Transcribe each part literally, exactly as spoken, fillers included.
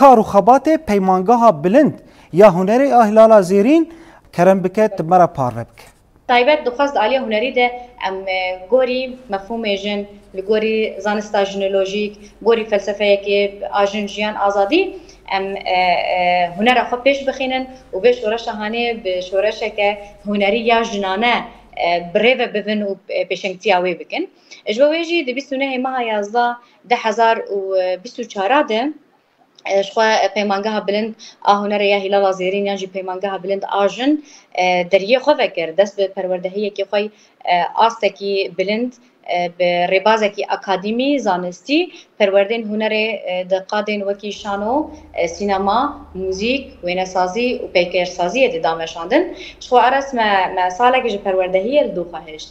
kar û xebatê Peymangeha Bilind ya Hunerê a Hilala Zêrîn, kerem bike tu me re parve bike. Taybet dixwest di aliya hunerî de em e, gorî mefhûmê jin, li gorî zanista jinolojîk, gorî felsefeyekê a jin, jiyan, azadî, em e, e, hunera xwe pêş bixînin û vê şoreşa hanê bi şoreşeke hunerî ya jinane e, bi rê ve bibin û e, pêşengtiya wê bikin. Ji bo wê jî di bîst û nehê meha yazdeh du hezar û bîst û çar de e, ji xwe Peymangeha Bilind a Hunerê ya Hîlala Zêrîn yan jî Peymangeha Bilind a Jin e, deriyê xwe vekir. Dest bi perwerdehiyekê xwe e, astekî bilind e, bi rêbazekî akadîmî, zanistî, perwerdên hunerê e, di qadên wekî şano, e, sînema, muzîk, wênesazî û peykersaziyê de da meşandin. Ji xwe Aras me, me salekê ji perwerdehiyê li dû xwe hişt.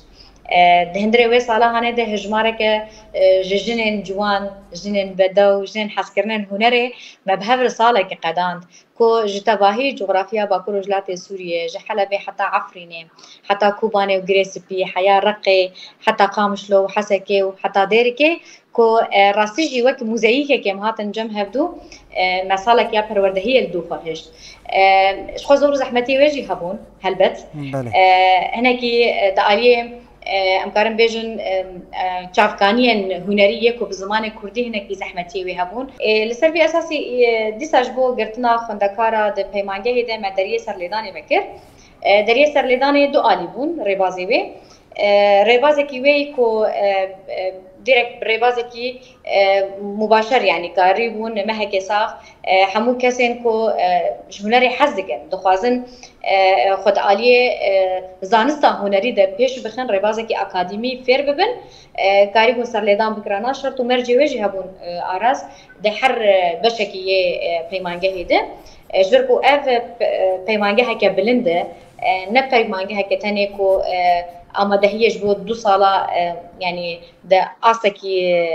E, di hundirê wê sala hanê de hejmareke e, ji jinên ciwan, jinên bedew, jinên hezkirinên hunerê me bi hev re salekê qedand ku ji tevahî coxrafiya Bakur Rojhilatê Sûriyê, ji Helebê heta Efrînê, heta Kobanê û Girê Spî, heya Reqê, heta Qamişlo û Hesekê û heta Dêrikê ku e, rastî jî wek muzeyîkekê em hatin cem hevdû, e, me salek ya perwerdehiyê li dû xwe hişt. E, ji xwe zor û zehmetiyê wê jî hebûn, helbet. Belê. E, hinekî e, di aliyê e, em karin bêjin e, e, çavkaniyên hunerî yê ku bi zimanê kurdî hinekî zehmetiyê wê hebûn. E, li ser vî esasî e, dîsa ji bo girtina xwendekara di peymangehê de me deriyê serlêdanê vekir. E, deriyê serlêdanê du alî bûn, rêbazê wê. E, rêbazekî wê ku e, e, direkt bi rêbazekî e, mubaşer, yanî karî bûn mehekê sax e, hemû kesên ku e, ji hunerê hez dikin, dixwazin e, xwe di aliyê e, zanista hunerî de pêş bixin, rêbazekî akadîmî fêr bibin, e, karî bûn serlêdan bikirana. Şert û mercê wê jî hebûn e, Aras di her e, beşekî yê e, peymangehê de. E, ji ber ku ev e, pe- e, peymangeheke bilind e, e, ne peymangeheke tenê ku e, amadehiyê ji bo du sala e, yanî di astekî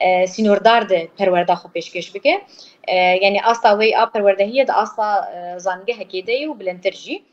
e, sînordar de perwerda xwe pêşkêş bike. E, yanî asta wê a perwerdehiyê di asta e, zangehekê de ye û bilindtir jî.